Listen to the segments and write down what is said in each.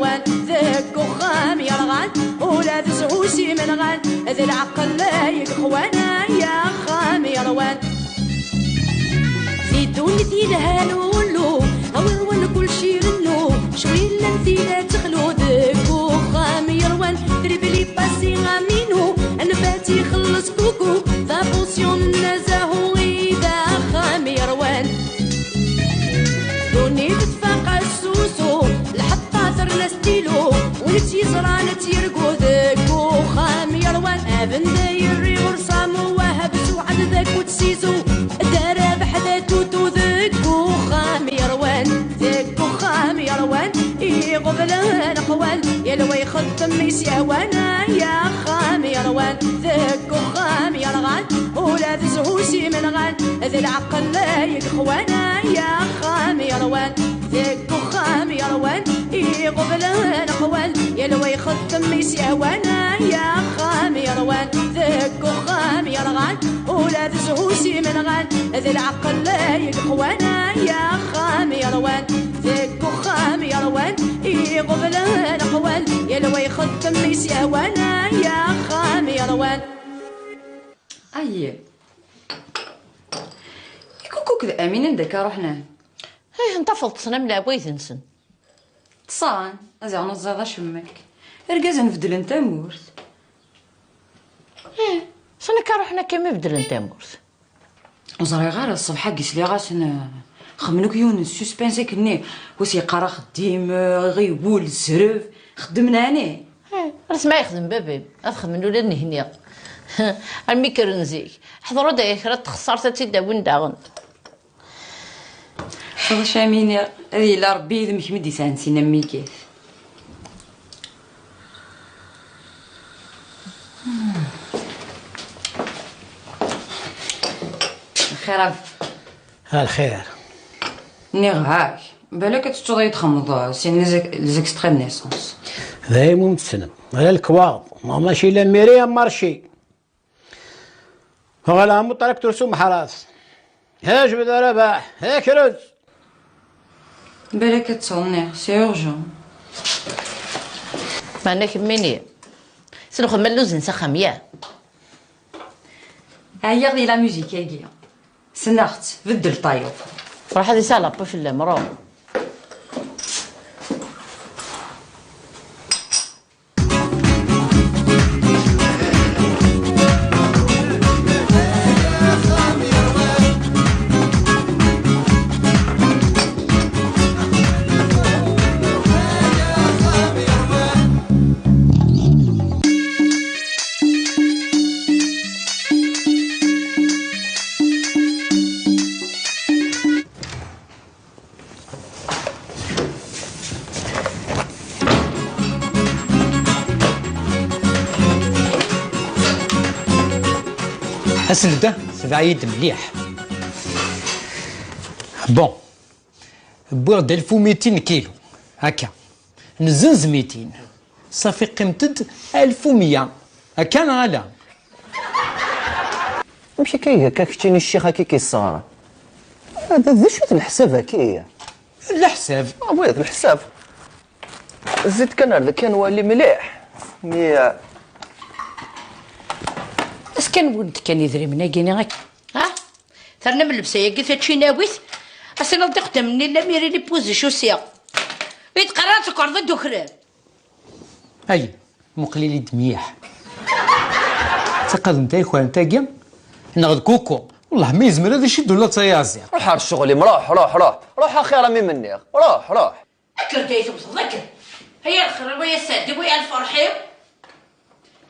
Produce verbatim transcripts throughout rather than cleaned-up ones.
Deg uxxam yerɣan, ula d zzhu s imenɣan, d lɛeqel ay ixwan, ay axxam yerwan. Di ddunit yelhan ullu, awer wan kullec irennu, cwi llan tila texlu. Deg uxxam yerwan, tribli passi aminu, anfat ixelleṣ kuku, tabusyun n azahu i d axxam yerwan. Ddunit tfaq asusu, lḥeṭṭa terna stilu, win tt-yeẓran ad tt-yergu. Deg uxxam yerwan, abendayri ur samu wahab suɛed d akut sizu, d arabeḥ d atutu. Deg uxxam yerwan, deg uxxam yerwan, iɣeblan qwan, yal wa ixeddem i s-yehwan. Ay axxam yerwan, deg uxxam yerɣan, ula d zzhu s imenɣan, d lɛeqel ay ixwan. Ay axxam yerwan, deg uxxam yerwan, iɣeblan qwan, yal wa ixeddem i s-yehwan. Ay axxam yerwan, deg uxxam yerɣan, ula d zzhu s imenɣan, d lɛeqel ay ixwan. Ay axxam yerwan, deg uxxam yerwan, iɣeblan qwan, yal wa ixeddem i s-yehwan. Ay axxam yerwan. Ayi. I Kukuk d Amin anda akka ruḥen? Ih, ntafeḍ ṭṭsen am leɛwayed-nsen. Ṭṭsan, ad ziɣen ur teẓriḍ acemmek. Irgazen beddlen tamurt. Ih, sani akka ruḥen akka mi beddlen tamurt. Ur ẓriɣ ara, ṣṣbeḥ-agi sliɣ-asen, eh, xemmen akk yiwen n suspense akkenni. Wis yeqqar axeddim, eh, ɣiwel, zreb, xeddmen ɛni? Ih, ar sma yexdem baba-m, ad xedmen ula d nehni. Armi kkren zik, ḥḍer-d aya kra n txeṣṣart ad tt-id-awin daɣen. Xḍec am iniɣ, ad yili Ṛebbi yid-m, kemm i d-yesɛan sin am wigat. Xir a... A lxir. Nniɣ-ak, balak ad tettuḍ ad yi-d-xedmeḍ, euh, sin les ex-, les extraits de naissance. D ayen umi tessnem. Ala lekwaɣeḍ. Ma mačči la mairie, am marché. Ɣer ɛemmu traktur s umeḥraz. Ha jbed a Rabaḥ, ha krez. Balak ad tt-nniɣ, c'est urgent. Meɛna kemmini, s lxedma lluzen s axxam, ya? Ɛyiɣ di la musique-agi. Ssneɣ-tt, beddel tayeḍ. Ruḥ ad isalaṭu fell-am, ruḥ. Aselda, tbeɛ-iyi-d mliḥ. Bon, wwiɣ-d alef u mitin kilu, akka. Nezzenz mitin. Safi qqimet-d alef u meyya. Akka neɣ ala? Amek akka iga akka keččini ccix akka i k-yesseɣren? Hada d acu d leḥsab-agi? Leḥsab? Ah, oui, d leḥsab. Zzi-d kan ar daki ad nwali mliḥ. Mi, euh, As kan wwin-d kan idrimen-agi-ni akka. Ha? Ternam llebsa-agi taččinawit? As-iniḍ-d ixeddamen-nni lamiri li ppuzi cusiɣ. Ur yi-d-qqar ara tsekreḍ-d ukrar. Ay, muqel-iyi-d mliḥ. D taqademt ay ukrant-agi? Neɣ d kuku? Wellah ma yezmer ad icid ula d tayaziḍt. Ruḥ ar ccɣel-im, ruḥ, ruḥ, ruḥ. Ruḥ axir a mi m-nniɣ. Ruḥ, ruḥ. Akker-d ay tewteḍ, akker. Ay a lexr-iw, ay a sseɛd-iw, ay a lferḥ-iw.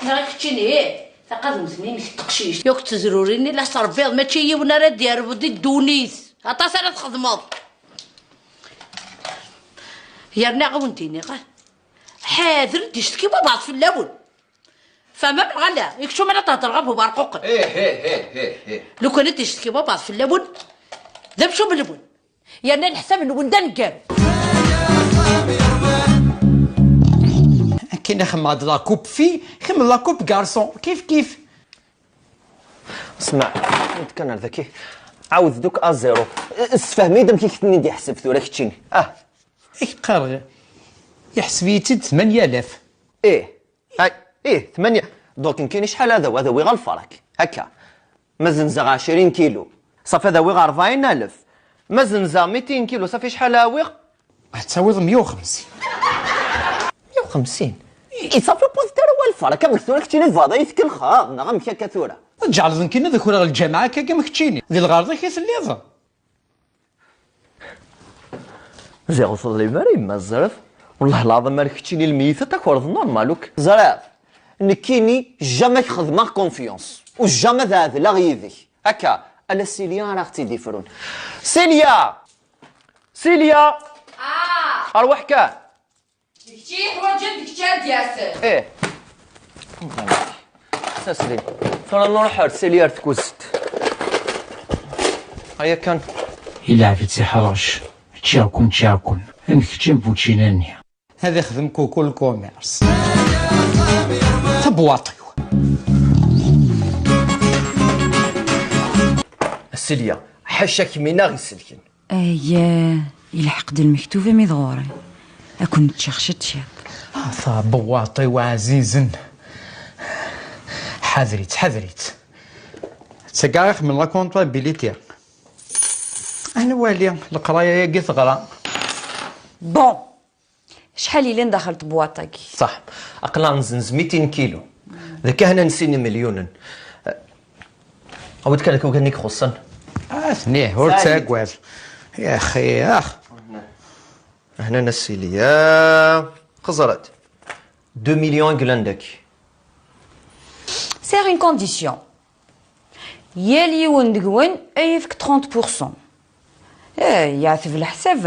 Neɣ i keččini, ih, taqademt-nni-inek d teqcict. Yakk d tezrurin-nni la s-trebbiḍ, mačči yiwen ara d-yerbu di ddunit. Aṭas ara txedmeḍ. Yerna ad wen-d-iniɣ, ah, ḥader d-icetki wabɛaḍ fell-awen. Tfehmem neɣ ala? I keččum ara thedreḍ ɣef uberquqen. Ih, ih, ih, ih, ih. Lukan ad d-icetki wabɛaḍ fell-awen, d amcum-nwen. Yerna leḥsab-nwen d aneggaru. Akken i xemmeɣ d la coupe fille, xemmeɣ la coupe garçon, kif kif. Smeɛ, ur d-kan ar daki. Ɛawed-d akk à zéro. Ssefhem-iyi-d amek i k-ten-id-iḥseb tura keččini. Ah. I k-qqareɣ, Iḥseb-iyi-tt-id tmanya alaf. Ih. Ay, ih, tmanya. Donc, nekkini acḥal ad awiɣ? Ad awiɣ lferq. Akka. Ma zenzeɣ ɛecrin kilu, ṣafi ad awiɣ rebɛin alef. Ma zenzeɣ mitin kilu, ṣafi acḥal ad awiɣ? Ad tawiḍ meyya u xemsin. Meyya u xemsin? I ṣafi ur ṭṭifet ara wa lferq. Amek tura keččini tebɣiḍ ad yi-tkellxeḍ, neɣ amek akka tura? Ad tǧeɛleḍ nekkini ad akreɣ lǧameɛ akka am keččini. Di lɣerḍ-ik i telliḍ? Ziɣ ur teḍlim ara yemma Ẓref. Wellah lɛaḍim ar keččini lmeyyit ad takreḍ normal akk. Ẓref, nekkini jamais k-xedmeɣ confiance. U jamais ad ɛedleɣ yid-k. Akka, ala Silya ara ɣ-tt-id-ifrun. Silya! Silya! Ah! Arwaḥ kan! D kečč i yeḥwaǧen, d kečč ara d-yasen. Ih. Saslim. Tura nruḥ ar Silya ar tkuzet. Aya kan. Ilɛeb-itt iḥṛec. Ččiɣ-ken, ččiɣ-ken. Am kečč am bučina-nni. Ad ixdem kuku lkumirs. Tabwaṭ-iw. Silya, ḥaca kemm i aɣ-iselken. Ay, ilḥeq-d lmektub imi d ɣur-i. Ad ken-ččeɣ ciṭ ciṭ. Ah, tabwaṭ-iw ɛzizen. Ḥader-itt, ḥader-itt. Ttagaɣ ixemmen la comptabilité. Ad nwali leqraya-agi teɣra. Bon. Acḥal yellan daxel tebwaṭ-agi? Ṣaḥ. Aql-aɣ nzenz mitin kilu. D akka hna n sin imelyunen. Awi-d kan akk ugar-nni ixuṣṣen. Atni, ur ttagad. Yaxi, ax. Hna n Silya. Xeẓret. Deux millions i yellan daki. C'est une condition. Yal yiwen deg-wen ad yefk trente pour cent. Eh, yeɛteb leḥsab.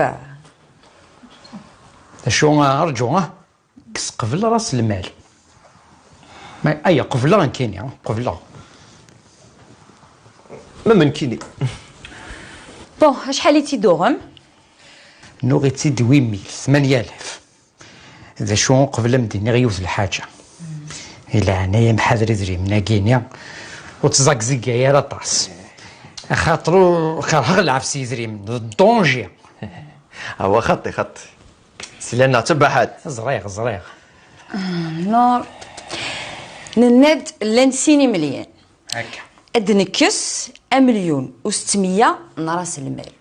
D acu, ah, rǧu, ah? Kkes qbel ras lmal. Ma, aya, qebleɣ nekkini, qebleɣ. Ma nekkini. Bon, acḥal i tt-id-tuɣem? Nuɣ-itt-id wimil, tmanya alaf. D acu, uqbel ad m-d-iniɣ yiwet lḥaǧa. Di leɛnaya-m ḥader idrimen-agi-ni, ur ttẓagzigay ara aṭas. Axaṭer ur, kerheɣ lɛebs n yidrimen, d ddunji. Awa xaṭi, xaṭi. Slan-aɣ ttabaḥat. Ẓriɣ, ẓriɣ. Ah, non. Nenna-d llan sin imelyan. Akka. Ad d-nekkes amelyun u settemya n ras lmal.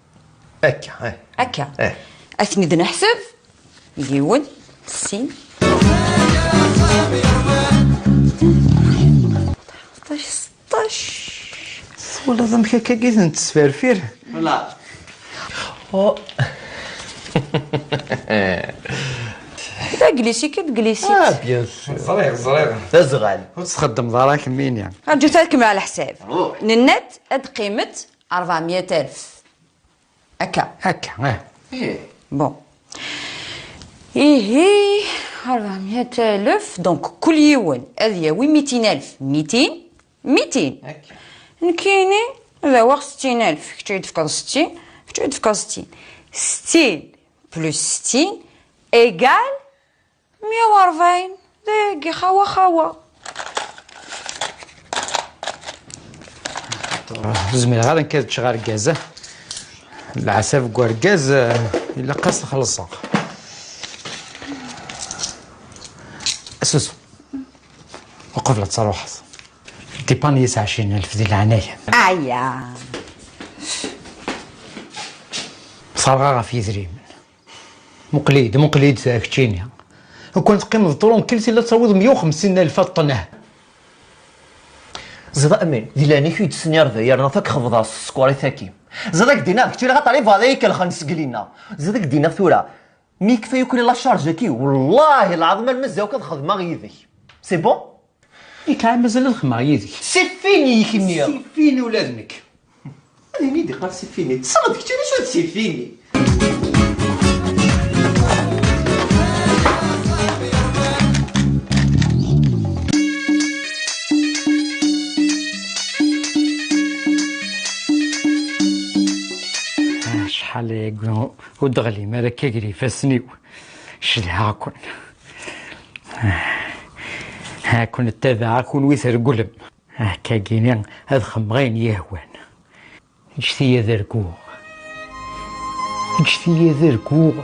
Akka, eh. Akka. Eh. Ad ten-id-neḥseb, yiwen, sin. Seṭṭac, seṭṭac. Twalaḍ amek akka i tent-tesferfir? Voilà. Oh. D aglisik i d glisik. Ah, bien sûr. Ẓriɣ, ẓriɣ. D azɣal. Ur txeddmeḍ ara kemmini. Rǧut ad kemmleɣ leḥsab. Oh. Nenna-d ad qqimet rebɛemya alef. Akka. Akka, eh. Eh. Bon. Ihi, rebɛemya alef, donc kul yiwen ad yawi mitin alef. Mitin, mitin. Akka. Nekkini ad awiɣ settin alef, kečč ad yi-d-tefkeḍ settin, kečč ad yi-d-tefkeḍ settin. Settin plus settin égale meyya u rebɛin, dagi xawa xawa. Ur zmireɣ ara nekk ad ččeɣ argaz. Leɛsab deg urgaz, eh, ilaq ad s-xelṣeɣ. Susu, uqbel ad truḥeḍ, dipani-yi s ɛecrin alef di leɛnaya-m. Aya. Terɣa ɣef yidrimen. Muqel-iyi-d, muqel-iyi-d ta keččini. Ukan teqqimeḍ tranquille, tili ad tawiḍ meyya u xemsin alef a ṭṭneh. Ẓiḍ a Amin, di leɛnaya-k ur yi-d-ttsennireḍ ara, yerna fakk xebḍeɣ s tsekrit-agi. Ẓiḍ ad k-d-iniɣ, kečč ilaq ad tɛerḍeḍ ad yi-kellxen seg lina. Ẓiḍ ad k-d-iniɣ tura, mi yekfa yakk la charge-agi, wallahi lɛaḍim ar mazal akk ad xedmeɣ yid-k. C'est bon? Nekk ɛad mazal ad xedmeɣ yid-k. C'est fini, i k-nniɣ. C'est fini ula d nekk. Ad ini-d iqqar c'est fini. Tesɛiḍ kečč d acu d c'est fini? Acḥal aya ur d-ɣlim ara akka gar ifassen-iw. Cedhaɣ-ken. Ha-ken ttabaɛeɣ kunwi treggulem. Akkagini ad xemmeɣ ayen yehwan. Ǧǧet-iyi ad arguɣ. Ǧǧet-iyi ad arguɣ.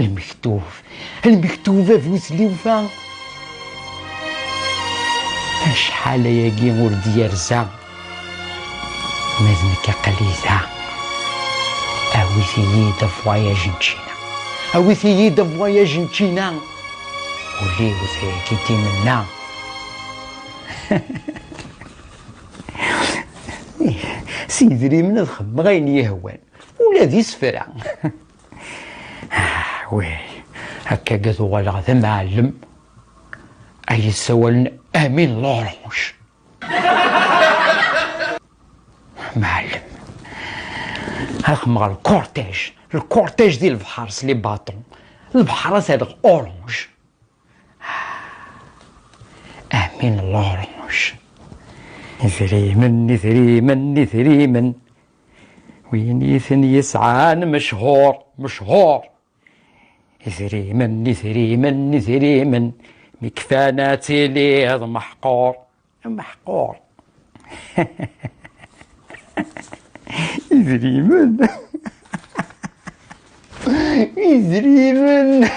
Lmektub, lmektub a bu tlufa. Acḥal ayagi ur d-yerza, ma d nekk aql-i da. Awit-iyi-d avoyage n ččina. Awit-iyi-d avoyage n ččina. Ul-iw tagi d-imenna. S yidrimen ad xedmeɣ ayen yehwan, ula d isefra. Ah, wih, akka ad uɣaleɣ d amɛellem ay yessawalen Amin Lorange. Mɛellem, ad xedmeɣ lkurtij, lkurtij di lebḥer s les bâtons, lebḥer ad t-rreɣ orange. Amin Lorange. Idrimen, idrimen, idrimen. Win i ten-yesɛan mechur, mechur. Idrimen, idrimen, idrimen. Mi kfan ad tiliḍ meḥqur, meḥqur. Idrimen. Idrimen.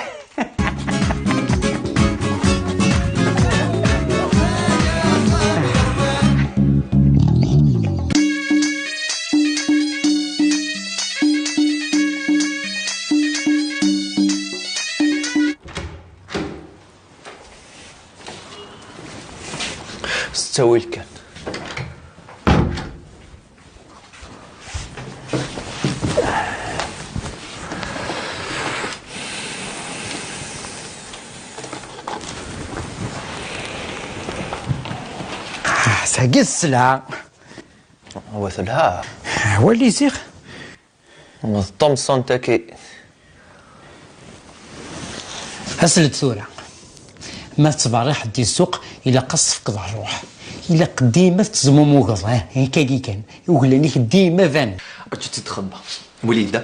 S ttawil kan. Ah, sagi sselɛa. Wa telha. Wali ziɣ. D tamsant-agi. Asel-d tura. Ma tettberriḥeḍ di ssuq, ilaq ad s-tefkeḍ ṛṛuḥ. Ilaq dima tettezmumugeḍ, eh, ikkagi kan. Uglan-ik dima banen. Acu tt-id-xedmeɣ? Wali-d da.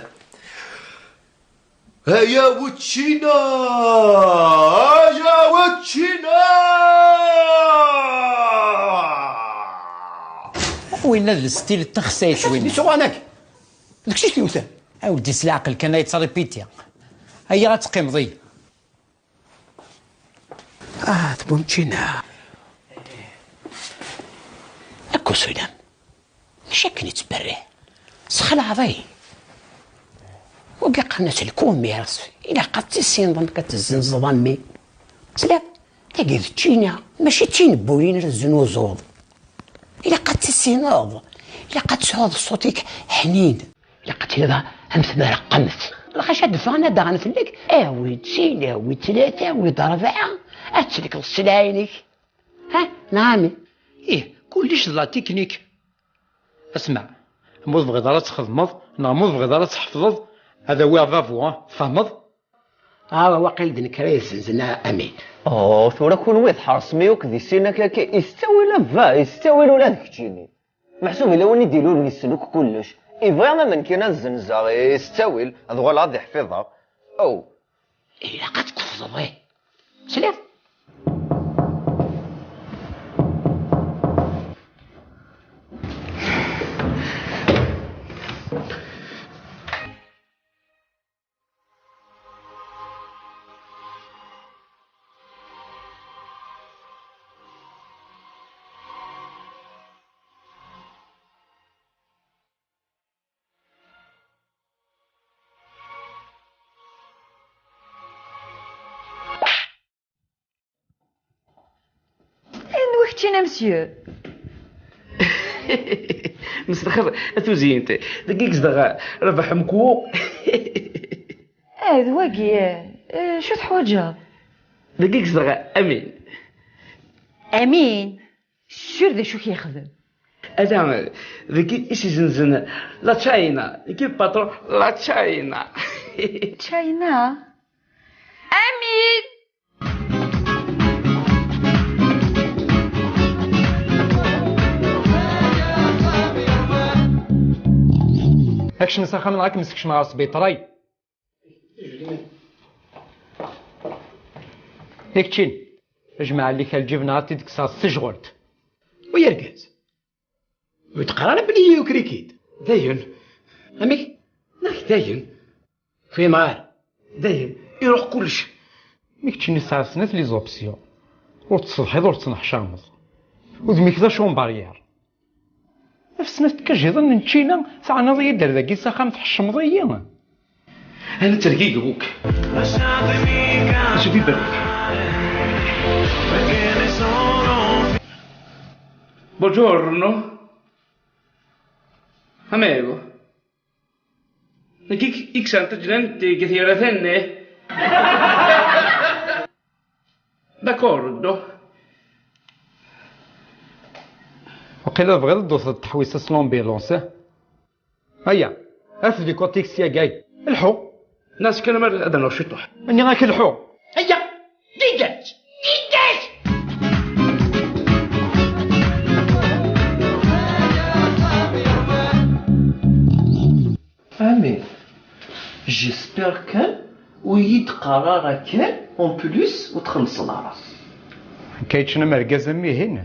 Aya weččina! Aya weččina! Winna d stil n texsayt, winna. Suɣanak! D kečč i t-yewten. A weldi, s leɛqel kan ay ttṛipiti. Aya ad teqqimeḍ-iyi. Ah, tbumčina. Akk usulam. Mačči akken ittberriḥ. Sxelɛeḍ-iyi. Wagi qqaren-as lkumirs. Ilaq ad tissineḍ amek ad tezzenzeḍ a mmi. Tesliḍ? Tagi d ččina, mačči d tinebbuyin ara teznuzuḍ. Ilaq ad tissineḍ. Ilaq ad tesɛuḍ ṣṣut-ik ḥnin. Ilaq ad tiliḍ am tmerqemt. Lxaci ad d-ffɣen ad d-aɣen fell-ak, awi-d sin, awi-d tlata, awi-d rebɛa, ad tselkeḍ sselɛa-inek. Ha, neɣ ami? Ih, kullec d la technique. Asma, ma ur tebɣiḍ ara ad txedmeḍ, neɣ ma ur tebɣiḍ ara ad tḥefḍeḍ, ad awiɣ babu, ha? Tfehmeḍ? Ah, waqil d nekk ara yezzenzen a Amin. Oh, tura kunwi tḥersem-iyi akk di sin akka, akka, istettawil a bba, istettawil ula d keččini. Meḥsub ila win i d-ilulen yessen akk kullec. Ibɣi am amen kan ad zzenzeɣ, istettawil, ad uɣaleɣ ad iḥfiḍeɣ. Oh. Ilaq ad tqefzeḍ, eh. Tesliḍ? Anwa keččini a monsieur? Mselxir a tuzyint. Dagi i yezdeɣ Rabaḥ Mekwu. Ah, d wagi, eh, acu teḥwaǧeḍ? Dagi i yezdeɣ Amin. Amin? Sûr d acu k-yexdem? Ala, dagi i s-izenzen la China, nekk i patron la China. China? Amin! Akcem s axxam neɣ ad kem-sekcmeɣ ɣer sbiṭray. I keččin, jmeɛ allik ar lǧib neɣ ad t-id-kkseɣ s tejɣelt. Ay argaz, ur d-qqar ara belli yuker-ik-id. Dayen. Amek? Neɣ dayen? Fhimeɣ ara. Dayen. Iruḥ kullec. Mi keččini tesɛiḍ snat les options. Ur tettsetḥiḍ, ur tettneḥcameḍ. Udem-ik d acumbaryer. Ɣef snat tkajiḍin n ččina, teɛniḍ-iyi-d ar dagi s axxam, tḥeccmeḍ-iyi. Ana ttergigiɣ-k. Je vibre. Buongiorno. Amico. Nekk i ksant ǧnant deg tyerratin-nni. D'accordo. Waqila tebɣiḍ ad d-tawḍeḍ teḥwist s l'ambulance, eh? Aya, af di contexte-agi. Lḥu. Nas kan mer ad nernu ciṭuḥ. Nniɣ-ak lḥu. Aya, dégage, dégage. Amin. J'espère kan ur yi-d-qqar ara kan en plus ur txellṣeḍ ara. Nekk yeččen am urgaz am wihin.